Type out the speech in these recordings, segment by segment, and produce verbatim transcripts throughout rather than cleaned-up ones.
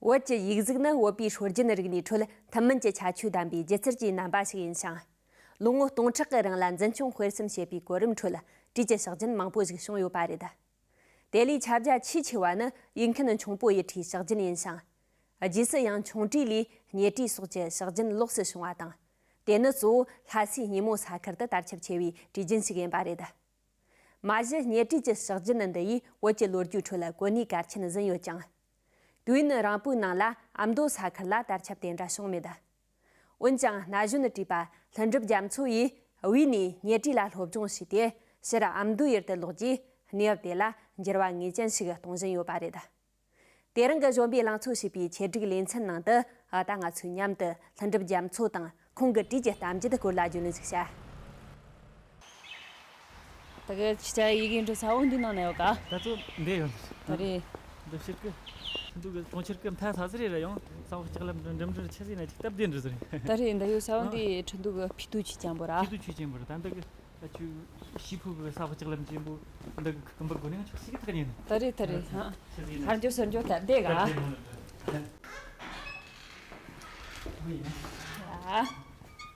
བོད་ཀྱི་ཡིག་གཟུགས་ནི་བོད་པའི་སྲོལ་རྒྱུན་རིག་གནས་ཁྲོད་ཐུན་མིན་གྱི་ཁྱད་ཆོས་ལྡན་པའི་སྒྱུ་རྩལ་གྱི་རྣམ་པ་ཞིག་ཡིན་ཞིང་། ལོ་ངོ་སྟོང་ཕྲག་གི་རིང་ལ་འཛིན་སྐྱོང་སྤེལ་གསུམ་བྱས་པའི་གོ་རིམ་ཁྲོད་བྲིས་ཀྱི་ཕྱག་རྒྱན་མང་པོ་ཞིག་བྱུང་ཡོད་པ་རེད། དེ་ལས་ཁྱབ་རྒྱ་ཆེས་ཆེ་བ་ནི་ཡིག་མཁན་ཁྱུང་པོ་ཡིས་བྲིས་ཕྱག་རྒྱན་ཡིན་ཞིང་། རྗེས་སུ་ཡང་ཁྱུང་བྲིས་ལས་སྙེ་བྲིས་སོགས་ཀྱི་ཕྱག་རྒྱན་ལོགས་སུ་བྱུང་བ་དང་། དེ་ནི་གཙོ་བོ་ལྷ་སའི་སྙེ་མོ་ས་ཁུལ་དུ་དར་ཁྱབ་ཆེ་བའི་བྲིས་རྒྱུན་ཞིག་ཡིན་པ་རེད། མ་གཞི་སྙེ་བྲིས་ཀྱི་ཕྱག་རྒྱན་འདི་ཡིས་བོད་ཀྱི་ལོ་རྒྱུས་ཁྲོད་ལ་གོ་གནས་གལ་ཆེན་ཟིན་ཡོད་ཀྱང་། དུས་ཡུན་རིང་པོའི་ནང་ལ་ཨ་མདོ་ས་ཁུལ་ལ་དར་ཁྱབ་དེ་འདྲ་བྱུང་མེད། འོན་ཀྱང་ན་གཞོན་བྲིས་པ་ལྷུན་གྲུབ་རྒྱ་མཚོ་ཡིས་དབུས་ནས་སྙེ་བྲིས་ལ་སློབ་སྦྱོང་བྱས་ཏེ་ཕྱིར་ཨ་མདོའི་ཡུལ་དུ་ལོག་རྗེས་གནས་བབ་དེ་ལ་འགྱུར་བ་ངེས་ཅན་ཞིག་གཏོང་བཞིན་ཡོད་པ་རེད། དེ་རིང་གི་གཞོན་པའི་ལང་ཚོ་ཞེས་པའི་ཆེད་སྒྲིག་ལེ་ཚན་ནང་དུ་ད་ང་ཚོས་མཉམ་དུ་ལྷུན་གྲུབ་རྒྱ་མཚོ་དང་ཁོང་གི་བྲིས་ཀྱི་གཏམ་རྒྱུད་སྐོར་ལ་རྒྱུས་ལོན་ཞིག་བྱ། ད་གི་ཁྱེད་ཅག་ཡི་གེ་འབྲི་ས་འོ་འདི་ནང་ན་ཡོད་ག་ད་ཚོ་འདི་ཡོད། ད་རེད། འདི་ཕྱིར་གི་ཁྱིམ་དུ་གི་གྲོང་ཁྱེར་གི་མཐའ་ས་ཟི་རེད་ར། ཡང་ས་འོག་ལྕགས་ལམ་འགྲིམ་འགྲིམ་ཆེ་ཟི་ན་ཅིག་སྟབས་བདེ་འདྲ་ཟི་རེད། ད་རེད། འདི་ཡོད་ས་འོ་འདི་ཁྲིན་ཏུ་གི་ཕི་ཏུ་ཆི་ཅན་པོ་ར། ཕི་ཏུ་ཆི་ཅན་པོ་ར། ད་འདི་གི་ད་ཆུ་ཤི་ཕུ་གི་ས་འོག་ལྕགས་ལམ་ཅན་པོ་འདི་གི་ཁུ་ཀམ་པ་གོ་ནས་ང་ཆོག་ཤི་གི་ཐག་ཉེ་ནི། ད་རེད་ད་རེད། ཧ་ཧར་འཇོ་སར་འཇོ་ད་བདེ་ག་ད་བདེ་མོ་ནི།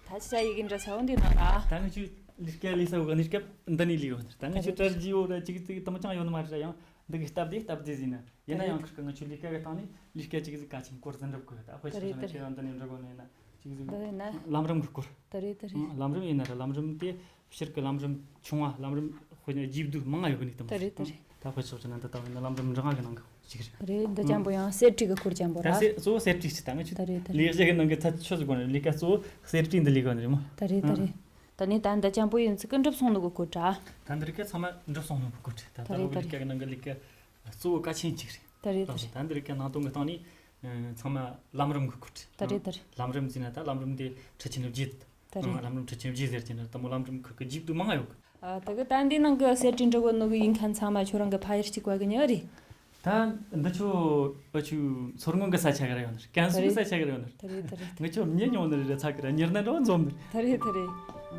ད་ཆ་ཡི་གེ་འདྲ་ས་འོ་འདི་ནང་ར། ད་ང་ཆོ་ལས་ཀ་ལས་ས་འོ་ག་ལས་ཀ་འདི་ནས་ལས་ཡོད་ནི། ད་ང་ཆོ་ད་རེད། དྲ་རྒྱའི་འོག་ར་ཅིག་ཅིག་དམ་ཅང་ཡོད་ནི་མ་རེད་ར། ཡང་འདི་གི་སྟབས་བདེ་སྟབས་བདེ་ཟིན་ན། ཡིན་ན་ཡང་ཁིར་ཀ་ང་ཆོའི་ལས་ཀ་གི་སྟེང་ནས་ལས་ཀ་ཅིག་ཟིག་གལ་ཆེན་སྐོར་ཟིག་འགྲུབ་དགོས། ད་དཔེ་ཆ་བཞག་ན་ཁྱེད་རང་འདི་ནས་འགྲོ་དགོས་ནི་ཡིན་ན་ཅིག་ཟིག་འདི་ཡིན་ན་ལམ་རིམ་གི་སྐོར། ད་རེད་ད་རེད། ལམ་རིམ་ཡིན་ན་ར་ལམ་རིམ་དེ་ཕྱིར་གི་ལམ་རིམ་ཆུང་བ་ལམ་རིམ་དཔེ་ཆ་རྒྱས་བསྡུས་མང་ང་ཡོད་གི་ནི་དེ་མོ་ད་རེད་ད་རེད། ད་དཔེ་ཆ་བཞག་ན་འདི་ལྟ་བུ་ཡིན་ན་ལམ་རིམ་འབྲིང་བ་གི་ནང་གི་ཅིག་རེད། རེད། འདི་ཅན་པོ་ཡང་གསེར་བྲིས་གི་སྐོར་ཅན་པོ་ད་ར། གསེར་གཙོ་བོ་གསེར་བྲིས་ཅིག་ད་ང་ཆོ་ད་རེད་ད་རེད། ལས་བྱེད་གི་ནང་གི་ཚད་ཆོས་ཟིག་གོ་ནི་ལས་ཀ་གཙོ་བོ་གསེར་བྲིས་འདི་ལས་གོ་ནི་རེད་མོ། ད་རེད་ད་རེད། ད་ནི་ད་འདི་ཅན་པོ་ཡིན་ཚིག་གི་འགྲུབ་སོང་ནོ་གི་སྐོར་འདྲ། ད་འདི་རིགས་ཚང་མ་འགྲུབ་སོང་ནོ་གི་སྐོར་རེད། ད་ད་ད་རེད་ད་ལོ་གི་རེད། ལས་ཀ་གི་ནང་གི་ལས་ཀ་གཙོ་བོ་གལ་ཆེན་གཅིག་རེད། ད་རེད་ད་ད་རེད། ད་འདི་རིགས་ཀ་ནང་དོན་གི་སྟེང་ནས་ཚང་མ་ལམ་རིམ་གི་སྐོར་རེད། ད་རེད་ད་རེད། ལམ་རིམ་ཟེར་ན་ད་ལམ་རིམ་དེ་ཁྲིད་ཆེན་རྗེས། ད་རེད། ལམ་རིམ་ཁྲིད་ཆེན་རྗེས་ཟེར་གྱི་ན་ད་མོ་ལམ་རིམ་ཁུ་གི་རྒྱས་བསྡུས་མང་ང་ཡོད་གི། ཨ་ད་གི་ད་འདི་ནང་གི་གསེར་བྲིས་འབྲི་གོ་ནོ་གི་ཡིན་མཁན་ཚང་མ་ཁྱོད་རང་གི་ཕ་ཡུལ་གཅིག་པ་གི་ཉག་རེད། ད་འདི་ཆོ་ཨ་ཆུ་མཚོ་སྔོན་གི་ས་ཆ་གི་ར་ཡོད་ནི་རེད། ཀན་སུའུ་གི་ད་རེད། ས་ཆ་གི་ར་ཡོད་ནི་རེད། ད་རེད་ད་རེད། ང་ཆོ་མྱི་ཉུང་ནི་རེད། ཚ་གི་ར་ཉེར་ན་འགྲོ་འཛོམས་ནི་རེད། ད་རེད་ད་རེད།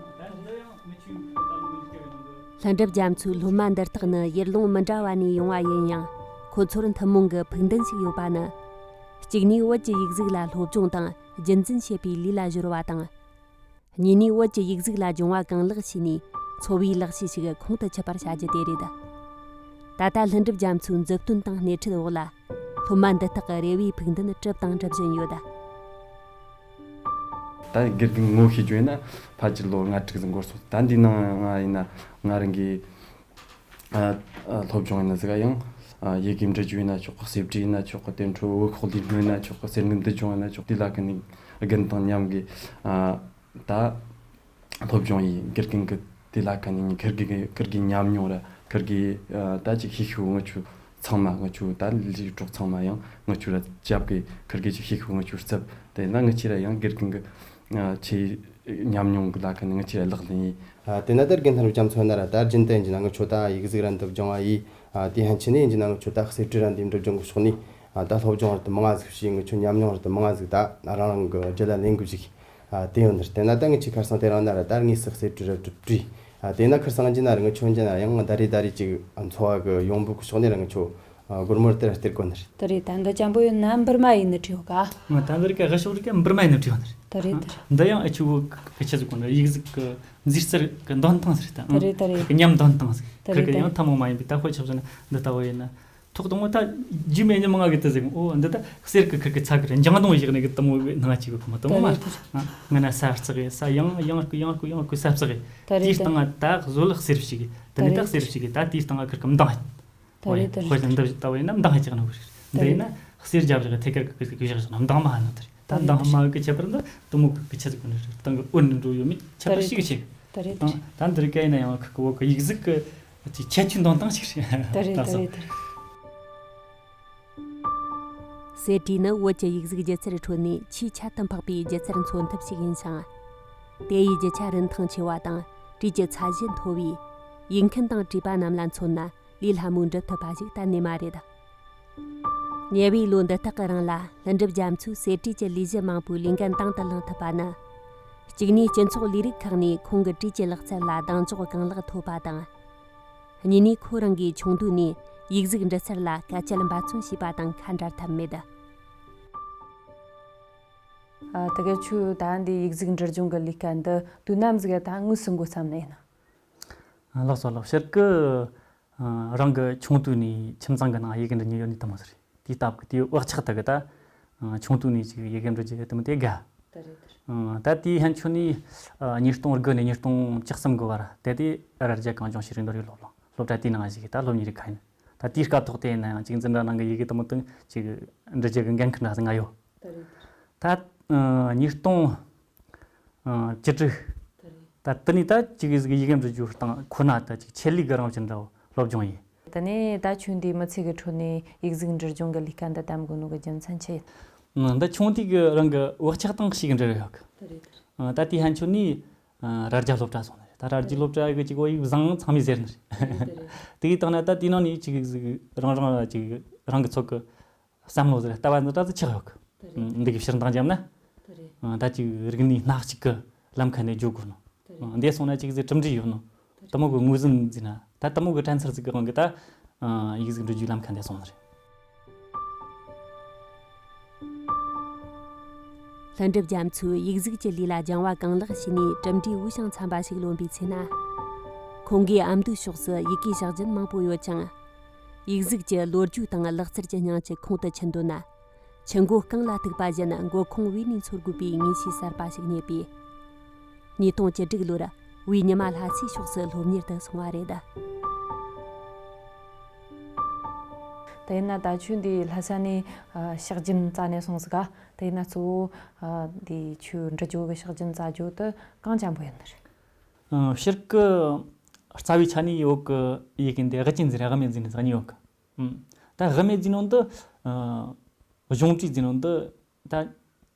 ད་འདི་ཡང་ང་ཆོའི་ད་ལོ་གི་ལས་ཀ་ཡོད་ནི་རེད། ལྷུན་གྲུབ་རྒྱ་མཚོའི་སློབ་མ་འདི་དག་ནི་ཡུལ་ལུང་མི་འདྲ་བ་ནས་ཡོང་བ་ཡིན་ཡང་། ཁོ་ཚོར་ཐུན་མོང་གི་ཕུགས་འདུན་ཞིག་ཡོད་པ་ནི། གཅིག་ནས་བོད་ཀྱི་ཡིག་གཟུགས་ལ་སློབ་སྦྱོང་དང་རྒྱུན་འཛིན་བྱེད་པའི་ལས་ལ་གཞོལ་བ་དང་། གཉིས་ནས་བོད་ཀྱི་ཡིག་གཟུགས་ལ་སྦྱོང་བ་གང་ལེགས་བྱས་ནས་འཚོ་བའི་ལག་ཤེས་ཤིག་ཁོང་དུ་ཆུད་པར་བྱ་རྒྱུ་དེ་རེད། ད་ལྟ་ལྷུན་གྲུབ་རྒྱ་མཚོའི་མཛུབ་སྟོན་དང་སྣེ་ཁྲིད་འོག་ལ་སློབ་མ་འདི་དག་གི་རེ་བའི་ཕུགས་འདུན་གྲུབ་དང་འགྲུབ་བཞིན་ཡོད། ད་དགེ་རྒན་ངོ་ཤེས་རྒྱུ་ཡིན་ན་ཕལ་ཆེར་ལོ་ལྔ་དྲུག་ཙམ་འགོར་སོང་། ད་འདི་ནང་ང་ཡིན་ན་ང་རང་གི་ཨ་ཨ་སློབ་སྦྱོང་ཡིན་ན་ཟིག་ཡང་ཨ་ཡི་གེ་འབྲི་རྒྱུ་ཡིན་ན་ཆོག་གི། གསེར་བྲིས་ཡིན་ན་ཆོག་གི། དེ་འཕྲོ་བོད་ཤོག་ལས་སྣོན་ཡིན་ན་ཆོག་གི། གསེར་དངུལ་འདི་སྦྱོང་ཡིན་ན་ཆོག་དེ་ལ་ཀ་ནི་རྒན་དང་མཉམ་གི་ཨ་ད་སློབ་སྦྱོང་ཡིན། དགེ་རྒན་གི་དེ་ལ་ཀ་ནི་ཁིར་གི་ཁིར་གི་ཉམས་མྱོང་ར་ཁིར་གི་ཨ་ད་ཅིག་ཤེས་ཤུགས་ང་ཆུ་ཚང་མ་ང་ཆུ་ད་ལས་གྲོགས་ཚང་མ་ཡང་ང་ཆུ་ར་ཅབ་གི་ཁིར་གི་ཅིག་ཤེས་ཤུགས་ང་ཆུ་རྩབ། དེ་ན་ང་ཆི་ར་ཡང་དགེ་རྒན་གི་ཨ་ཆེ་ཉམས་མྱོང་གི་ལ་ཁ་ནས་ང་ཆི་ར་ལག་ལེན་ཡིན། ཨ་དེ་ན་ད་རྒན་ཐར་རྒྱ་མཚོ་ན་ར་ད་རྒྱུན་དུ་ཡིན་གྱི་ན་ང་ཆོ་ད་ཡིག་གཟུགས་ར་འདི་སྦྱོང་བ་ཡིས། ཨ་དེ་ཧན་ཆི་ནས་ཡིན་གྱི་ན་ང་ཆོ་ད་གསེར་བྲིས་ར་འདི་འབྲི་སྦྱོང་གི་ཕྱོགས་ནས་ཨ་ད་སློབ་སྦྱོང་ར་དུ་མང་ང་ཟིག་ཤེས། ང་ཆོ་ཉམས་མྱོང་ར་དུ་མང་ང་ཟིག་ད་རང་རང་གི་རྒྱུད་ལ་ལེན་དགོས་ཞིག་ཨ་དེ་ཡོད་འདིར་དེ་ན་ད་ང་ཆི་ཁར་སང་དེ་རང་ན་ར་ད་དངོས་སུ་གསེར་བྲིས་ར་འབྲི་བྲིས། ཨ་དེ་ན་ཁར་སང་ཅི་ན་ར་ང་ཆོ་ཡིན་གྱི་ན་ཡང་ད་རེ་ད་རེ་ཅིག་འཚོ་བ་གི་ཡོང་འབབ་གི་ཕྱོགས་ནས་ར་ང་ཆོ་ཨ་སྒོར་མོར་དེ་ར་སྟེར་གོ་ནི་རེད། ད་རེད། ད་འདི་ཅན་པོ་ཡོད་ན་འབུར་མ་ཡིན་ནི་བྲིས་ཡོད་ག་ང་ད་འདི་རིགས་ཀ་ག་ཤོག་རིགས་ཀ་འབུར་མ་ཡིན་ནི་བྲིས་ཡོད་ནི་རེད། ད་རེད་ད་རེད། འདི་ཡང་ཨ་ཆུ་བོ་གི་ཆི་ཟིག་གོ་ནི་ཡིག་གཟུགས་གི་མཛེས་སྤྱོད་གི་འདོན་སྟངས་ཟེར་ད། ད་རེད་ད་རེད། གི་ཉམས་འདོན་སྟངས་ཟིག་ད་རེད་ཁི་གི་ད་ཡང་རེད། ཐ་མོ་མ་ཡིན་པའི་ད་དཔེ་ཆ་བཞག་ན་འདི་ལྟ་བུ་ཡིན་ན། ཐོག་དང་པོ་ད་རྒྱུས་མེད་ཉི་མ་ང་གི་དེ་ཟིག་འོ་འདི་ད་གསེར་གི་ཁིར་གི་ཚ་གི་རེད། འཇང་དང་བཞག་ནས་གི་དེ་མོ་གི་སྣང་ཆེ་གི་ཁོ་མོ་དེ་མོ་མ། ད་རེད་ད་རེད། ང་ན་ས་རྩག་གི་ས་ཡང་ཡང་གི་ཡང་གི་ཡང་གི་ས་རྩག་གི་ད་རེད་དེའི་ད་སྟེང་ང་ད་བཟོ་ལ་གསེར་བྱེད་གི་ད་ད་ནི་ད་རེད་ད་གསེར་རེད། བྱེད་གི་ད་དེའི་སྟེང་ང་ཁིར་གི་མདངས། ད་རེད་ད་ཨོ་ཡ། དཔེ་རེད། ལ་འདི་ལྟ་བུ་ཡིན་ན་མདང་ཧ་ཅག་ནོ་རེད། ད་འདི་ཡིན་རེད། ན་གསེར་རྒྱབ་བཞག་ཐད་ཀར་གི་གི་བཞག་བཞག་ན་མདང་མ་ཧ་ནོ་དེ་རེད། ད་ད་རེད་མདང་ད་ཧ་མ་གི་ཁྱད་པར་འདི་དུ་མོ་གི་ཆེ་ཟིག་གོ་ནི་རེད། སྟེང་གི་འོད་ནི་འགྲོ་ཡོད་མེད་ཁྱད་པར་ཞིག་ཆེ། ད་རེད་ད་ད་རེད། ད་འདི་རིགས་ཀ་ཡིན་ན་ཡང་གི་གི་བོ་གི་ཡིག་གཟུགས་གི་ཅིག་ཁྱད་ཆོས་འདོན་སྟངས་ཤིག་རེད། ད་རེད་ད་ད་སོ། རེད་ད་རེད། གསེར་བྲིས་ནི་བོད་ཀྱི་ཡིག་གཟུགས་སྒྱུ་རྩལ་ཁྲོད་ནས་ཆེས་ཁྱད་དུ་འཕགས་པའི་སྒྱུ་རྩལ་མཚོན་ཐབས་ཤིག་ཡིན་ཞིང་། དེ་ཡི་རྒྱུ་ཆ་རིན་ཐང་ཆེ་བ་དང་བྲིས་ཀྱི་ཚད་གཞི་མཐོ་བས། ཡིག་མཁན་དང་བྲིས་པ་རྣམས་ལ་མཚོན་ན། ལས་སླ་མོས་འགྲུབ་ཐུབ་པ་ཞིག་གཏན་ནས་མ་རེད། ཉེ་བའི་ལོ་འདི་དག་གི་རིང་ལ་ལྷུན་གྲུབ་རྒྱ་མཚོས་གསེར་བྲིས་ཀྱི་ལས་གཞི་མང་པོའི་ལས་འགན་དང་དུ་བླངས་ཐུབ་པ་ནི། གཅིག་ནས་སྤྱི་ཚོགས་ལས་རིགས་ཁག་ནས་ཁོང་གི་བྲིས་ཀྱི་ལག་རྩལ་ལ་གདེང་འཇོག་གང་ལེགས་ཐོབ་པ་དང་། གཉིས་ནས་ཁོ་རང་གིས་ཆུང་དུས་ནས་ཡིག་གཟུགས་འབྲི་རྩལ་ལ་དཀའ་སྤྱད་འབད་བརྩོན་བྱས་པ་དང་ཁ་འབྲལ་ཐབས་མེད། ཨ། དེ་ག་ཁྱོད་ད་འདི་ཡིག་གཟུགས་འབྲི་སྦྱོང་གི་ལས་ཀ་འདི་དུས་ནམ་ཟིག་ད་དངོས་སུ་འགོ་བརྩམས་ནི་ཡིན་ན། ལགས་སོ་ལགས། སྤྱིར་གི་ཨ་རང་གི་ཆུང་དུས་ནས་ཁྱིམ་ཚང་གི་ནང་ཡི་གེ་འབྲི་ཉེན་ཡོད་ནི་དེ་མོ་ཟིག་རེད། དེའི་སྟབས་གི་དེའི་བག་ཆགས་དག་གི་ད་ཨ་ཆུང་དུས་ནས་ཅིག་ཡི་གེ་འབྲི་རྒྱུ་དེ་མོ་དེ་དགའ། ད་རེད་ད་རེད། ཨ་ད་དེའི་ཕན་ཆོད་ནས་ཨ་ཉིས་སྟོང་དགུ་ནས་ཉིས་སྟོང་བཅུ་གསུམ་གི་བར་དེ་དེ་རྭ་རྒྱ་གངས་ལྗོངས་ཤེས་རིག་འདོན་རེས་སློབ་གླིང་སློབ་གྲྭ་དེའི་ནང་ཞུགས་གི་ད་སློབ་གཉེར་རེ་ཁ་ཡིན། ད་དེའི་སྐབས་ཐོག་དེ་ཡིན་ན་ཡང་ཅིག་འཛིན་གྲྭ་ནང་གི་ཡི་གེ་དེ་མོ་དང་ཅིག་འབྲི་རྒྱུ་གི་འགན་འཁྲི་འདྲ་ཟིག་ང་ཡོད། ད་རེད་ད་རེད། ད་ཨ་ཉིས་སྟོང་ཨ་བཅུ་དྲུག་ད་རེད། ད་དེ་ནས་ད་ཅིག་ཟིག་ཡི་གེ་འབྲི་རྒྱུ་སྟེང་ཁོ་ན་ད་ཅིག་ཆེད་ལས་གི་རང་བཞིན་འདྲ་བོ་སློབ་སྦྱོང་ཡིན། དེ་ནས་ད་ཁྱོད་འདིའི་མི་ཚེ་གི་ཁྲོད་ནས་ཡིག་གཟུགས་འབྲི་སྦྱོང་གི་ལས་ཀ་འདི་གདམ་དགོས་ནོ་གི་རྒྱུ་མཚན་ཆི་ཡིན། ཨ་ད་ཆུང་དུས་གི་རང་གི་བག་ཆགས་དང་ཞིག་འབྲེལ་ཡོད་གི། ད་རེད་ད་རེད། ཨ་ད་དེའི་ཕན་ཆོད་ནས་ཨ་རྭ་རྒྱ་སློབ་གྲྭ་སོང་ནི་རེད། ད་རྭ་རྒྱའི་སློབ་གྲྭ་གི་ཅིག་བོད་ཡིག་བཟང་ཚང་མས་ཟེར་ནི་རེད། ད་རེད་ད་རེད། དེ་གི་སྟེང་ན་ད་དེའི་ནང་ནས་ཅིག་ཟིག་རང་རང་ལ་ཅིག་རང་གི་ཚོད་གི་བསམ་བློ་ཟེར་ལྟ་བ་འདི་འདྲ་ཟིག་ཆགས་ཡོད་གི། ད་རེད། འདི་གི་ཕྱིར་འདང་བརྒྱབ་ན། ད་རེད། ཨ་ད་ཅིག་རིག་གནས་སྣ་གཅིག་གི་ལམ་ཁ་ནས་བརྗོད་དགོས་ནོ། ད་རེད། འདས་སོང་ན་ཅིག་ཟིག་གྲུབ་འབྲས་ཡོད་ནོ། ད་དེ་མོ་གི་ངོས་ཟིན་ཟིན་ན་ད་དེ་མོ་གི་དྲན་ཚུལ་ཟིག་གི་དབང་གིས་ད་ཨ་ཡིག་གཟུགས་འབྲི་རྒྱུའི་ལམ་ཁ་འདི་སོང་ནི་རེད། ལྷུན་གྲུབ་རྒྱ་མཚོས་ཡིག་གཟུགས་ཀྱི་ལས་ལ་སྦྱང་བ་གང་ལེགས་བྱས་ནས་གྲུབ་འབྲས་འོས་ཤིང་འཚམ་པ་ཞིག་ལོན་པའི་ཚེ་ན། ཁོང་གིས་ཨ་མདོའི་ཕྱོགས་སུ་ཡི་གེའི་ཕྱག་རྒྱུན་མང་པོ་ཡོད་ཅིང་། ཡིག་གཟུགས་ཀྱི་ལོ་རྒྱུས་དང་ལག་རྩལ་གྱི་སྙིང་བཅུད་ཁོང་དུ་ཆུད་འདོད་ན། ཆུ་མགོ་རྐང་ལ་ཐུག་པ་བཞིན་མགོ་ཁུངས་བོས་ནས་འཚོལ་དགོས་པའི་ངེས་ཤེས་གསར་པ་ཞིག་རྙེད་པས། ཉིས་སྟོང་བཅུ་དྲུག་ལོར་བོད་ཉི་མ་ལྷ་སའི་ཕྱོགས་སུ་སློབ་གཉེར་དུ་སོང་བ་རེད། དེས་ན་ད་ཁྱོད་འདི་ལྷ་ས་ནས་ཨ་ཕྱག་རྒྱུན་བཙལ་ནས་སོང་ཟིག་ག། དེས་ན་གཙོ་བོ་ཨ་འདི་ཁྱོད་འབྲི་རྒྱུ་གི་ཕྱག་རྒྱུན་བཙལ་རྒྱུ་དེ་གང་ཅན་པོ་ཡིན་ནི་རེད། ཨ་སྤྱིར་གི་རྩ་བའི་ཆ་ནས་ཡོད་གི་ཡི་གེ་འདི་དབུ་ཅན་འཛིན་རེད། དབུ་མེད་འཛིན་ནི་ཟིག་གཉིས་ཡོད་གི། ཨུམ། ད་དབུ་མེད་འཛིན་ནོ་འདི་ཨ་གཞུང་བྲིས་འཛིན་ནོ་འདི་ད་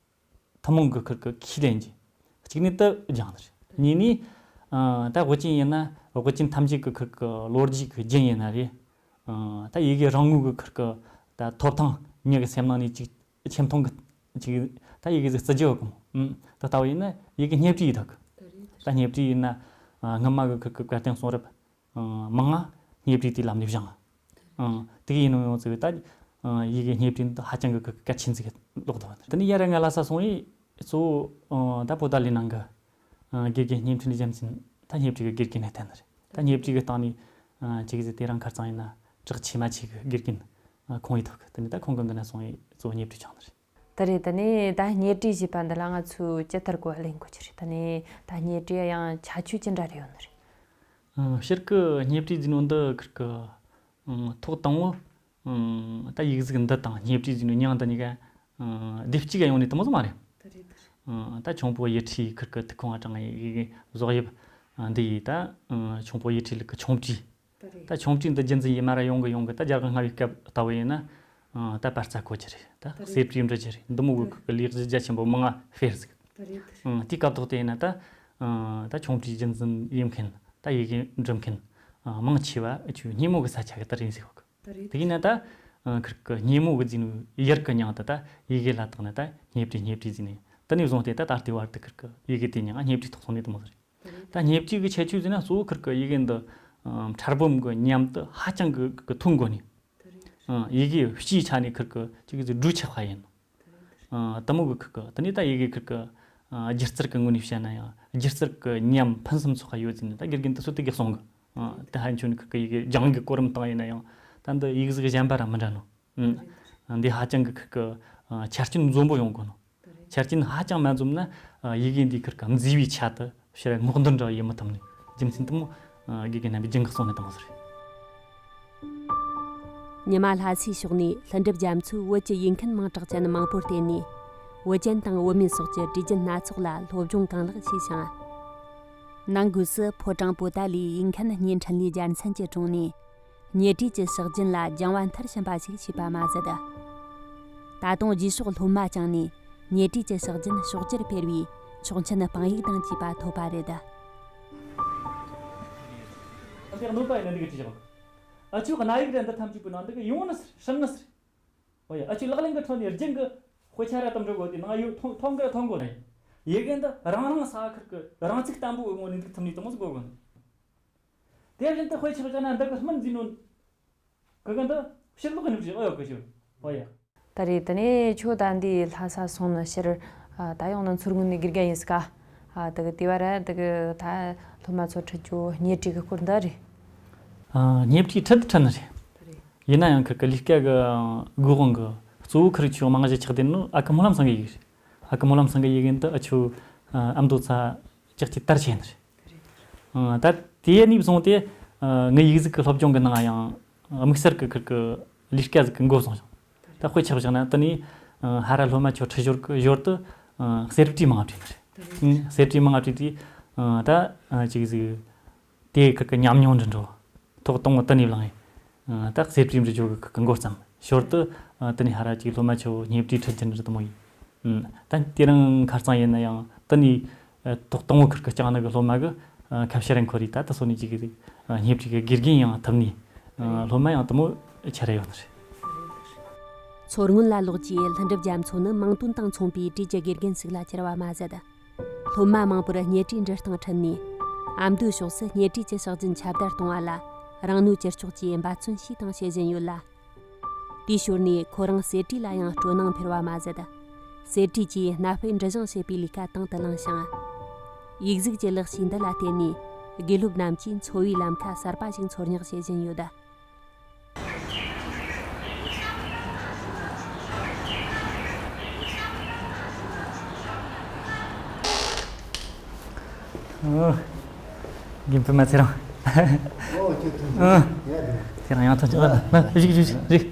ཐུན་མོང་གི་ཁུར་གི་ཁས་ལེན་གྱི་གཅིག་ནས་དེ་སྦྱངས་ནི་རེད། གཉིས་ནས་ཨ་ད་དབུ་ཅན་ཡིན་ན་དབུ་ཅན་ཐམས་ཅད་གི་ཁུར་གི་ལོ་རྒྱུས་གི་རྒྱུན་ཡིན་ན་རེད། ཨ་ད་ཡི་གེ་རང་ངོས་གི་ཁུར་གི་ད་ཐོབ་ཐང་མྱི་གི་སེམས་ནང་ནས་ཅིག་ཆེ་མཐོང་གི་ཅིག་ད་ཡི་གེ་ཟིག་བརྩི་རྒྱུ་ཡོད་གི་མོ། ཨུམ། ད་ལྟ་བུ་ཡིན་ན་ཡི་གེ་སྙན་བྲིས་ཡིན་ཐག་གི། ད་སྙན་བྲིས་ཡིན་ན་ཨ་སྔ་མ་གི་ཁུར་གི་བཀའ་བསྟན་གསུང་རབ་ཨ་མང་ང་སྙན་བྲིས་དེའི་ལམ་ནས་སྦྱངས། ཨ་དེ་གི་ཡིན་ནོ་ཡོང་ཚེ་ད་ཨ་ཡི་གེ་སྙན་བྲིས་འདི་ཧ་ཅང་གི་གལ་ཆེན་ཟིག་ལོག་ཐུབ་པ་དེ་ནས་ཡ་ར་ང་ལྷ་ས་སོང་ཡི་གཙོ་བོ་ཨ་ད་བོད་ད་ལའི་ནང་གི་ཨ་དགེ་རྒན་བརྙན་འཕྲིན་རྒྱུ་མཚན་ད་སྙན་བྲིས་གི་དགེ་རྒན་ནས་བསྟན་ནི་རེད། ད་སྙན་བྲིས་གི་སྟེང་ནས་ཨ་ཅིག་ཟིག་དེ་རིང་ཁ་རྩང་ཡིན་ན་གྲགས་ཆེ་མ་ཆེ་གི་དགེ་རྒན་ཨ་ཁོང་ཡི་ཐོག་གི་དེ་ནས་ད་ཁོང་གི་འདི་ན་སོང་ཡི་གཙོ་བོ་སྙན་བྲིས་སྦྱངས་ནི་རེད། ད་རེད། ད་ནི་ད་སྙན་བྲིས་ཞེས་པ་འདི་ལ་ང་ཚོས་ཇི་ལྟར་གོ་བ་ལེན་དགོས་ཀྱི་རེད། ད་ནི་ད་སྙན་བྲིས་ཡང་ཁྱད་ཆོས་ཅི་འདྲ་རེ་ཡོད་ནི་རེད། ཨ་སྤྱིར་གི་སྙན་བྲིས་འཛིན་ནོ་འདི་ཁུར་གི་ཨ་ཐོག་དང་བོ་ཨ་ད་ཡིག་གཟུགས་འདི་དང་སྙན་བྲིས་འཛིན་ནོ་མྱིང་འདི་གཉིས་ཀ་ཨ་སྡེབ་གཅིག་ག་ཡོང་ནི་དེ་མོ་ཟིག་མ་རེད། ད་རེད། ཨ་ད་ཁྱུང་པོ་ཡིད་བྲིས་ཁུར་གི་ཐུགས་ཁོང་ང་དྲངས་ཡི་གེ་བཟོ་དབྱིབས་ཨ་འདི་ཡི་ད་ཨ་ཁྱུང་པོ་ཡིད་བྲིས་ལུགས་གི་ཁྱུང་བྲིས། ད་རེད། ད་ཁྱུང་བྲིས་འདི་རྒྱུན་འཛིན་ཡེ་མ་ར་ཡོང་གི་ཡོང་གི་ད་རྒྱ་གར་སྔ་བའི་སྐབས་ལྟ་བུ་ཡིན་ན་ཨ་ད་པར་རྩ་བཀོད་རྒྱུ་རེད། ད་ད་རེད། གསེར་བྲིས་འབྲི་རྒྱུ་རེད། འདི་མོ་གི་ད་ཁུར་གི་ལས་གཞི་རྒྱ་ཆེན་པོ་མང་ང་སྤེལ་ཟིག་ད་རེད། ཨ་དེའི་སྐབས་ཐོག་དེ་ཡིན་ན་ད་ཨ་ད་ཁྱུང་བྲིས་རྒྱུན་འཛིན་ཡེ་མཁན་ད་ཡི་གེ་འབྲི་མཁན་ཨ་མང་ཆེ་བ་ཨ་ཆུ་སྙེ་མོ་གི་ས་ཆ་གི་ད་རེད་ཟིག་ཡོད་གི། ད་རེད། དེ་ཡིན་ན་ད་ཨ་ཁུར་གི་སྙེ་མོ་གི་རྫས་ནི་ཡུལ་གི་མྱིང་དེ་ད་ཡི་གེ་ལ་བཏགས་ནས་ད་སྙན་བྲིས་སྙན་བྲིས་ཟེར་ནས་དེ་ནས་བཟུང་སྟེ་ད་ད་ལྟའི་བར་དུ་ཁུར་གི་ཡི་གེ་དེ་མྱིང་ང་སྙན་བྲིས་ཐོགས་སོང་ནི་དེ་མོ་ཟིག་རེད། ད་སྙན་བྲིས་ཀྱི་ཁྱད་ཆོས་ཟེར་ན་གཙོ་བོ་ཁུར་གི་ཡི་གེ་འདི་ཨ་ཕྲ་སྦོམ་གི་མཉམ་དུ་ཧ་ཅང་གི་གི་ཐོན་དགོས་ནི། ཨ་ཡི་གེ་སྤྱིའི་ཆ་ནས་ཁུར་གི་ཅིག་གི་སྒྲིག་ཆགས་པ་ཡིན་ནོ། ཨ་དེ་མོ་གི་ཁུར་གི་དེ་ནས་ད་ཡི་གེ་ཁུར་གི་ཨ་སྒྱུ་རྩལ་གི་ངོས་ནས་བཤད་ན་ཡང་སྒྱུ་རྩལ་གི་ཉམས་ཕུན་སུམ་ཚོགས་པ་ཡོད་ཟེར་ནས་ད་དགེ་རྒན་དེ་ཚོ་དེ་གི་གསུང་གི། ཨ་དེ་ཧན་ཆོན་ཁུར་གི་ཡི་གེ་སྦྱང་གི་གོ་རིམ་སྟེང་ཡིན་ན་ཡང་ད་འདི་ཡིག་གཟུགས་གཞན་པ་ར་མི་འདྲ་ནོ། ཨ་འདི་ཧ་ཅང་གི་ཁུར་གི་ཨ་ཆ་རྐྱེན་འཛོམས་པོ་ཡོང་དགོས་ནོ། ཆ་རྐྱེན་ཧ་ཅང་མ་འཛོམས་ན་ཨ་ཡི་གེ་འདི་ཁུར་གི་མཛེས་པའི་ཆ་དེ་ཕྱིར་སྔོག་འདོན་འདྲ་ཡེ་མི་ཐུབ་ནི། རྒྱུ་མཚན་དེ་མོ་ཨ་དགེ་རྒན་རྣམ་པས་རྒྱུན་གི་གསུང་ནི་དེ་མོ་ཟིག་རེད། ཉི་མ་ལྷ་སའི་ཕྱོགས་ནས་ལྷུན་གྲུབ་རྒྱ་མཚོས་བོད་ཀྱི་ཡིག་མཁན་མིང་གྲགས་ཅན་མང་པོར་བརྟེན་ནས་བོད་ཅན་དང་བོད་སྨན་སོགས་ཀྱི་བྲིས་རྒྱུན་སྣ་ཚོགས་ལ་སློབ་སྦྱོང་གང་ལེགས་བྱས་ཤིང་། ནང་སྒོས་སུ་ཕོ་བྲང་པོ་ཏཱ་ལའི་ཡིག་མཁན་གཉིས་འཕྲིན་ལས་རྒྱལ་མཚན་གྱི་དྲུང་ནས་སྙན་བྲིས་ཀྱི་ཕྱག་རྒྱུན་ལ་སྦྱང་བ་མཐར་ཕྱིན་པ་ཞིག་བྱས་པ་མ་ཟད། ད་དུང་རྗེས་ཕྱོགས་སློབ་མ་བསྐྱངས་ནས་སྙན་བྲིས་ཀྱི་ཕྱག་རྒྱུན་ཕྱོགས་བསྒྱུར་སྤེལ་བའི་ཆོག་མཆན་དཔང་ཡིག་དང་བཅས་པ་ཐོབ་པ་རེད། འདི་གནོད་པ་ཡིན་ན་འདི་གི་བྲིས་བཞག་ཨ་ཆོས་གནའ་ཡིག་རེད། འདི་ཐམས་ཅད་པོའི་ནང་འདི་གི་ཡོང་ནི་ཟེར་སྲིང་ནི་ཟེར། ཨོ་ཡ། ཨ་ཆོས་ལག་ལེན་གི་ཁྲོད་ནས་རྒྱུན་གི་དཔེ་ཆ་ར་དམ་འགྲོ་དགོས་དེ་ནང་ཡོད་མཐོང་མཐོང་གི་མཐོང་དགོས་ནི། ཡི་གེ་འདི་རང་རང་ས་ཁུར་གི་རང་ཚུགས་བརྟན་པོའི་ངོས་ནས་འདུག་ཐུབ་ནི་དེ་མོ་ཟིག་དགོས་གི། དེ་བཞིན་དུ་དཔེ་ཆ་བཞག་ན་འདི་གི་སྨིན་འཛིན་ནོ། གི་གི་འདི་ཕྱིར་ལོག་གི་ནུབ་ཞིག་ཨོ་ཡོད་གི་ཞུ། ཨོ་ཡ། ད་རེས་དེ་ནས་ཁྱོད་ད་འདི་ལྷ་ས་སོང་ནི་ཕྱིར་ ཨ། ད་ཡང་ན་ཚུར་ངོས་ནས་དགེ་རྒན་ཡིན་ས་ག་ཨ། དེ་གི་དེ་བ་ར་དེ་གི་ད་སློབ་མ་ཚོ་ཁྲིད་རྒྱུ་སྣེ་ཁྲིད་གི་སྐོར་འདི་རེད། ཨ། སྣེ་ཁྲིད་ཁྲིད་ཁྲིད་ནི་རེད། ཡིན་ན་ཡང་ཁི་གི་ལས་ཀ་གི་སྒོ་དབང་གི་གཙོ་བོ་ཁི་རིག་ཆུ་མང་ཞིག་ཆགས་བསྡད་ནི་ཨ་ཁུ་སྨོན་ལམ་ཚང་གི་ཡིག་རེད། ཨ་ཁུ་སྨོན་ལམ་ཚང་གི་ཡིག་ཡིན་དུ་ཨ་ཆུ་ཨ་མདོ་ཚ་ཅག་ཅི་དར་ཆེ་ནི་རེད། ད་དེ་ནས་བཟུང་སྟེ་ངའི་ཡིག་གཟུགས་ཀྱི་སློབ་སྦྱོང་གི་ནང་ཡང་དམིགས་བསལ་གྱི་ཁིར་གྱི་ལས་ཀ་ཟིག་གི་འགོ་བཟུང་ཞིང་། ད་དཔེ་ཆ་བཞག་ན་དེ་ནས་ཧ་ར་སློབ་མ་ཆོ་ཁྲིད་ཞོར་གི་ཞོར་དུ་གསེར་བྲིས་མང་བྲིས་ནི་རེད། གསེར་བྲིས་མང་བྲིས་དུས་ད་ཅིག་ཟིག་དེ་ཁིར་གི་ཉམས་མྱོང་འདྲི་འགྲོ། ཐོག་དང་བོ་དེ་ནས་བླངས་ཡིན། ད་གསེར་བྲིས་འབྲི་རྒྱུ་གི་འགོ་བརྩམས། ཞོར་དུ་དེ་ནས་ཧ་ར་ཅིག་སློབ་མ་ཆོ་སྣེ་ཁྲིད་ཁྲིད་རྒྱུ་འདྲ་དུ་མོ་ཡིན། ད་དེ་རིང་ཁ་རྩང་ཡིན་ན་ཡང་དེ་ནས་ཐོག་དང་བོ་ཁིར་གི་སྐྱང་ནི་གི་སློབ་མ་གི་ཁ་བཤད་རིང་ཁོ་རེ་ད་ད་སོ་ནས་ཅིག་གི་སྣེ་ཁྲིད་གི་དགེ་རྒན་ཡང་ཐུབ་ནས་སློབ་མ་ཡང་དུ་མོ་ཆ་རེ་ཡོད་ནི་རེད། མཚོ་སྔོན་ལ་ལོག་རྗེས་ལྷུན་གྲུབ་རྒྱ་མཚོ་ནི་མིང་དོན་དང་མཚུངས་པའི་བྲིས་ཀྱི་དགེ་རྒན་ཞིག་ལ་གྱུར་བ་མ་ཟད། སློབ་མ་མང་པོར་སྣེ་ཁྲིད་འབྲི་སྟངས་ཁྲིད་ནས། ཨ་མདོའི་ཕྱོགས་སུ་སྣེ་ཁྲིད་ཀྱི་ཕྱག་རྒྱུན་ཁྱབ་བརྡལ་གཏོང་བ་ལ་རང་ནུས་ཅི་ལྕོགས་ཀྱིས་འབད་བརྩོན་བྱས་དང་བྱེད་བཞིན་ཡོད་ལ། དེའི་ཞོར་ནས་ཁོ་རང་གསེར་བྲིས་ལ་ཡང་སྤྲོ་སྣང་འཕེལ་བ་མ་ཟད། གསེར་བྲིས་ཀྱིས་གནའ་དཔེ་འབྲི་སྦྱང་བྱེད་པའི་ལས་ཀ་དང་དུ་བླངས་ཤིང་། ཡིག་གཟུགས་ཀྱི་ལག་ཤེས་འདི་ལ་བརྟེན་ནས་དགེ་སློབ་རྣམས་ཀྱིས་འཚོ་བའི་ལམ་ཁ་གསར་པ་ཞིག་འཚོལ་སྙེག་བྱེད་བཞིན་ཡོད། ཨོ། དགེ་འཕེལ་མ་ཚེ་རིང་། ཨོ། ཁྱོད་ཐུག་ཨོ། ཡ་དེ། ཁྱེད་རང་ཡང་ཐོན་ཆོག་ཨ། བཞུགས་བཞུགས་བཞུགས།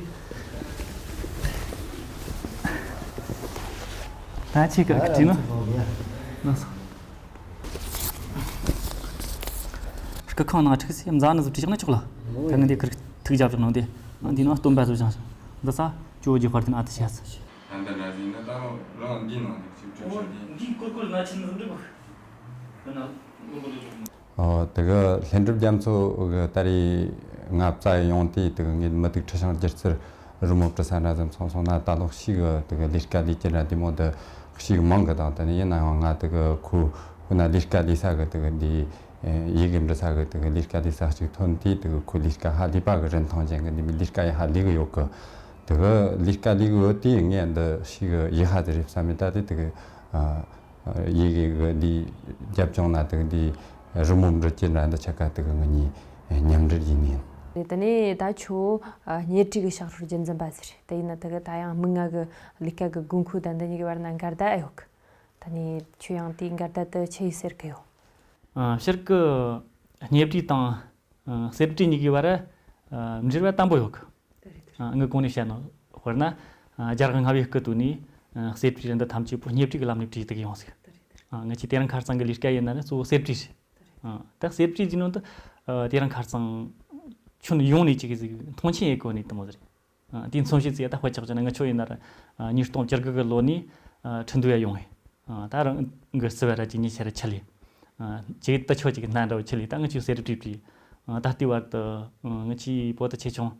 ད་ཆེ་ག་གི་དྲིས་ནོ། ལགས་སོ། སྐུ་ཁང་ནང་ཁྲིག་སེ་འཛའ་ནི་ཟུ་བྲིས་བཞག་ན་ཆོག་ལ། ད་ངས་འདི་ཁིར་ཐུག་རྒྱབ་བཞག་ནོ་དེ། འདི་ནང་སྟོན་པ་ཟུ་བཞག་འདི་ས་ཇོ་ཇི་དཔར་དེ་ན་ཨ་ཏི་ཤ་ས། ད་འདི་འདྲ་ཟིན་ན་ད་རང་འདི་ནང་ནས་ཅིག་ཅོ་ཤོ་དེ། འདི་ཀོར་ཀོར་ན་ཆེན་ཟིན་འདུག་ག་ན་ལོ་གོ་ལོ་ཅོ། ཨོ། དེ་གི་ལྷུན་གྲུབ་རྒྱ་མཚོ་གི་ད་རེས་ང་བཙལ་ཡོང་དུས་དེ་གི་ངས་མུ་ཏིག་ཁྲི་ཤང་སྒྱུ་རྩལ་རི་མོ་བྲི་ས་འདྲ་ཟིན་སོང་སོང་ན། ད་ལོ་ཤི་གི་དེ་གི་ལས་ཀ་ལས་ཀྱི་འདྲ་དེ་མོ་དེ་ཤི་གི་མང་གི་དང་། དེ་ནས་ཡིན་ན་ཡང་ང་དེ་གི་ཁོ་ཁོ་ན་ལས་ཀ་ལས་ས་གི་དེ་གི་འདི་ཡི་གེ་འབྲི་ས་གི་དེ་གི་ལས་ཀ་ལས་ས་ཅིག་ཐོན་དུས། དེ་གི་ཁོ་ལས་ཀ་ཧ་ལས་པ་གི་རིན་ཐང་ཅན་གི་འདི་མི་ལས་ཀ་ཡི་ཧ་ལས་གི་ཡོད་གི། དེ་གི་ལས་ཀ་ལས་གི་ཡོད་དུས་ངས་འདི་ཤི་གི་ཡི་ཧ་དེ་རེད་བསམ་མེད། ད་དེ་དེ་གི་ཨ། ཡི་གེ་གི་འདི་རྒྱབ་ལྗོངས་ན་དེ་གི་འདི་རི་མོ་འབྲི་རྒྱུ་འདྲ་འདི་ཆ་ག་དེ་གི་ང་གཉིས་མཉམ་འབྲེལ་ཡིན་ནི་ཡིན། དེ་ནས་ད་ཁྱོད་ཨ་སྣེ་ཁྲིད་ཀྱི་ཕྱག་སྲོལ་རྒྱུན་འཛིན་པ་ཟེར། དེ་ཡིན་ན་དེ་གི་ད་ཡང་མི་ང་གི་ལས་ཀ་གི་དགོས་མཁོ་དང་འདི་གཉིས་ཀྱི་བར་ན་འགལ་ཟླ་ཨེ་ཡོད་གི། ད་ནས་ཁྱོད་ཡང་དེའི་འགལ་ཟླ་དེ་ཆི་ཡིས་སེལ་གི་ཡོད། ཨ། སྤྱིར་གི་སྣེ་ཁྲིད་དང་ཨ་གསེར་བྲིས་གཉིས་ཀྱི་བར་ཨ་འབྲེལ་བ་དམ་པོ་ཡོད་གི། ཨ། ངས་གོང་ནས་བཤད་ནོ། དཔེར་ན་ཨ་རྒྱ་གར་ལྔ་པའི་སྐུ་དུས་ནས་ཨ་གསེར་བྲིས་རིན་ཐང་ཐམས་ཅད་པོ་སྣེ་བྲིས་ཀྱི་ལམ་ནས་བྲིས་བསྡད་ཀྱི་ཡོང་ཟིག། ཨ། ང་ཆོ་དེ་རིང་ཁ་རྩང་གི་ལས་ཀ་ཡིན་ན་ནི་གཙོ་བོ་གསེར་བྲིས་རེད། ཨ། ད་གསེར་བྲིས་ཀྱི་ནང་དུ་ཨ་དེ་རིང་ཁ་རྩང་ཁྱོན་ཡོངས་ནས་ཅིག་ཟིག་མཐོང་ཆེན་ཡེད་གོ་ནས་དུ་མོ་ཟིག། ཨ། དེའི་མཚོན་བྱེད་ཅིག་ད་དཔེ་ཆ་བཞག་ན་ང་ཆོ་ཡིན་ན་ར་ཨ་ཉིས་སྟོང་བཅུ་དགུ་གི་ལོ་ནས་ཨ་ཁྲིན་ཏུའུ་ཡ་ཡོང་ངེ། ཨ། ད་རང་གི་བརྩི་བ་ར་ཅིག་ཉིས་ཆ་ར་ཆི་ལི། ཨ། ཅིག་ད་ཆོ་ཅིག་སྣ་འདྲ་བོ་ཆི་ལི། ད་ང་ཆོས་གསེར་བྲིས་བྲིས། ཨ། ད་ལྟའི་བར་དུ་ཨ་ང་ཆོས་པོ་ཏི་ཆེ་ཆུང་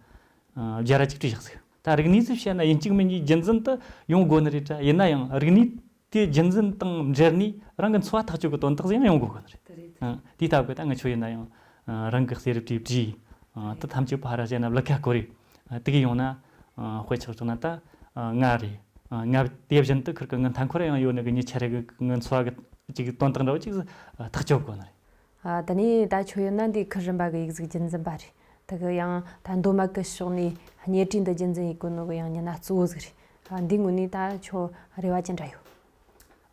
ཨ་བརྒྱ་ར་ཅིག་བྲིས་བཞག་ཟིག། ད་རིག་གནས་ཚོས་བཤད་ན་ཡིན་གཅིག་མིན་གཉིས་རྒྱུན་འཛིན་དུ་ཡོང་དགོས་ནི་རེད་དྲ། ཡིན་ན་ཡང་རིག་གནས་དེ་རྒྱུན་འཛིན་དང་འབྲེལ་ནས་རང་གི་འཚོ་བ་ཐག་གཅོད་ཀྱི་དོན་དག་ཟིག་ཡང་ཡོང་དགོས་གི་ནི་རེད། དེ་རེད། ཨ། དེའི་སྟབས་ཀྱིས་ད་ང་ཆོ་ཡིན་ན་ཡང་ཨ་རང་གི་གསེར་བྲིས་བྲིས། ཨ། དེ་ཐམས་ཅད་པོ་ཧ་ར་བཤད་ན་ལི་ཁ་སྐོར་རེད། ཨ། དེ་གི་ཡོང་ན་ཨ་དཔེ་ཆ་བཞག་ན་ད་ཨ་ང་རེད། ཨ། ང་དེ་བཞིན་དུ་ཁིར་གི་ངི་མཐའ་འཁོར་ཡང་ཡོད་ནི་གི་ཉི་ཆ་རེ་གི་ངི་འཚོ་བ་གི་ཅིག་དོན་དག་འདྲ་བོ་ཅིག་ཨ་ཐག་གཅོད་དགོས་ནི་རེད། ཨ། ད་ནི་ད་ཁྱོད་ཡིན་ན་འདི་ཁུལ་རིམ་པ་གི་ཡིག་གཟུགས་རྒྱུན་འཛིན་པ་རེད། དེ་གི་ཡང་ད་མདོ་སྨད་གི་ཕྱོགས་ནས་སྣེ་ཁྲིད་འདི་རྒྱུན་འཛིན་ཡེད་གོ་ནོ་གི་ཡང་མྱི་སྣ་གཙོ་བོ་ཟིག་རེད། ཨ། འདི་ངོས་ནས་ད་ཁྱོད་རེ་བ་ཅི་འདྲ་ཡོད།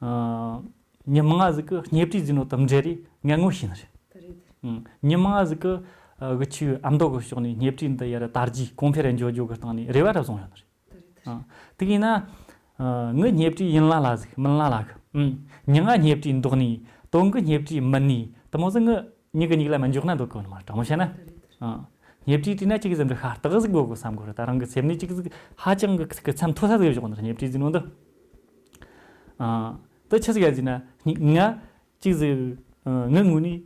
ཨ། མྱི་མང་ང་ཟིག་གི་སྣེ་ཁྲིད་ཟེར་ནོ་དང་འབྲེལ་རེ་ངས་ངོ་ཤེས་ནི་རེད། དེ་རེད། ཨང་། མྱི་མང་ང་ཟིག་གི་ཨ་གི་ཆུ་ཨ་མདོ་གི་ཕྱོགས་ནས་སྣེ་ཁྲིད་འདི་ཡར་དར་རྒྱས་གོང་འཕེལ་ར་འགྱོ་རྒྱུ་གི་སྟེང་ནས་རེ་བ་ར་བཟུང་ཡོད་ནི་རེད། ཨ། དེ་གིས་ན། ཨ། ངི་སྣེ་ཁྲིད་ཡིན་ལ་ལ་ཟིག་མིན་ལ་ལ་གི། ཨང་། མྱི་ང་སྣེ་ཁྲིད་འདོགས་ནི་དོན་གི་སྣེ་ཁྲིད་མིན་ནི་དུ་མོ་ཟིག་ངི་མྱི་གི་མྱིག་ལ་མི་འཇོག་ན་འདོད་གི་ནི་མ། དྲང་མོ་བཤད་ན། ཨ། སྣེ་ཁྲིད་བྲིས་ན་ཅིག་ཟིག་འདི་ཤ་སྟག་ཟིག་དགོས་གི་བསམ་གི་རེད། ད་རང་གི་སེམས་ནས་ཅིག་ཟིག་ཧ་ཅང་གི་གི་མཚམས་མཐོ་ས་ཟིག་བཞག་ནི་རེད། སྣེ་ཁྲིད་ཟེར་ནོ་འདི། ཨ། དེ་ཆི་ཟིག་ཡ་ཟེར་ན་ང་ཅིག་ཟིག་ཨ། ངི་ངོས་ནས་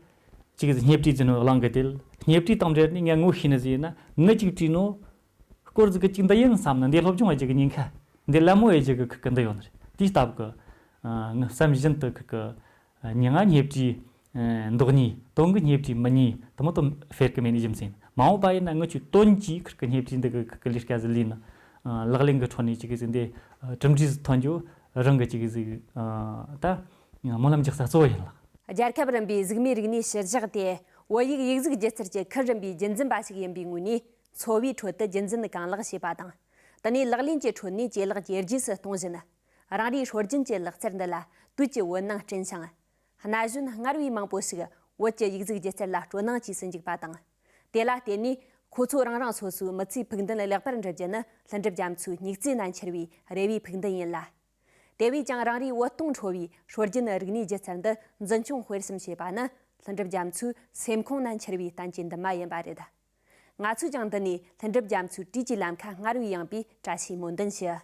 ཅིག་ཟིག་སྣེ་ཁྲིད་ཟེར་ནོ་གླེང་གི་དེ་ལ། སྣེ་ཁྲིད་དང་འབྲེལ་ནས་ངས་ངོ་ཤེས་ནི་ཟིག་ཡིན་ན། ངི་ཅིག་བྲིས་ནོ་སྐོར་ཟིག་གི་ཅིག་འདི་ཡིན་བསམ་ན། འདི་སློབ་སྦྱོང་ཡེད་རྒྱུ་གི་ཉེན་ཁ། འདི་ལད་མོ་ཡེད་རྒྱུ་གི་ཁི་གི་འདི་ཡོད་ནི་རེད། དེའི་སྟབས་གི། ཨ། ངི་བསམ་བཞིན་དུ་ཁི་གི་མྱི་ང་སྣེ་ཁྲིད་འདོགས་ནི་དོན་གི་སྣེ་ཁྲིད་མིན་ནི་དུ་མོ་དུ་ཕེར་གི་མེད་ནི་རྒྱུ་མཚན། མ་འོངས་པ་ཡིན་ན་ངི་ཆོས་དོན་གྱིས་ཁིར་གི་སྣེ་ཁྲིད་འདི་གི་ཁི་གི་ལས་ཀ་ཟིག་ལས་ནི། ཨ། ལག་ལེན་གི་ཁྲོད་ནས་ཅིག་གི་ཟིག་འདི་གྲུབ་འབྲས་ཟིག་ཐོན་རྒྱུ། རང་གི་ཅིག་ཟིག་ཨ་ད་སྨོན་ལམ་རྒྱག་ས་གཙོ་བོ་ཡིན་ལགས། རྒྱལ་ཁབ་རིམ་པའི་གཟུགས་མེད་རིག་གནས་ཞི་བཞག་དེ་བོད་ཡིག་ཡིག་གཟུགས་སྒྱུ་རྩལ་གྱི་ཁུལ་རིམ་པའི་རྒྱུན་འཛིན་པ་ཞིག་ཡིན་པའི་ངོས་ནས། འཚོ་བའི་ཁྲོད་དུ་རྒྱུན་འཛིན་གང་ལེགས་བྱེད་པ་དང་། དེ་ནས་ལག་ལེན་གྱི་ཁྲོད་ནས་ཇེ་ལེགས་ཇེ་རྒྱས་སུ་གཏོང་བཞིན། རང་རེའི་སྲོལ་རྒྱུན་གྱི་ལག་རྩལ་འདི་ལ་དུས་ཀྱི་འོད་སྣང་སྤྲིན་ཞིང་། ན་གཞོན་སྔར་བས་མང་པོ་ཞིག་བོད་ཀྱི་ཡིག་གཟུགས་སྒྱུ་རྩལ་ལ་སྤྲོ་སྣང་སྐྱེས་སུ་འཇུག་པ་དང་། དེ་ལ་བརྟེན་ནས་ཁོ་ཚོ་རང་རང་སོ་སོའི་མི་ཚེའི་ཕུགས་འདུན་ལེགས་པར་འགྲུབ་རྒྱུ་ནི་ལྷུན་གྲུབ་རྒྱ་མཚོའི་སྙིགས་རྩེ་ན་འཁྱེར་བའི་རེ་བའི་ཕུགས་འདུན་ཡིན་ལ། དེ་བས་ཀྱང་རང་རེའི་བོད་སྟོང་འཕྲོ་བའི་སྲོལ་རྒྱུན་རིག་གནས་སྒྱུ་རྩལ་འདི་འཛིན་སྐྱོང་སྤེལ་གསུམ་བྱེད་པ་ནི་ལྷུན་གྲུབ་རྒྱ་མཚོའི་སེམས་ཁོང་ན་འཁྱེར་བའི་བསྟན་གྱི་འདུན་མ་ཡིན་པ་རེད། ང་ཚོས་ཀྱང་འདི་ནས་ལྷུན་གྲུབ་རྒྱ་མཚོའི་བྲིས་ཀྱི་ལམ་ཁ་སྔར་བས་ཡངས་པའི་བཀྲ་ཤིས་སྨོན་འདུན་ཞུ།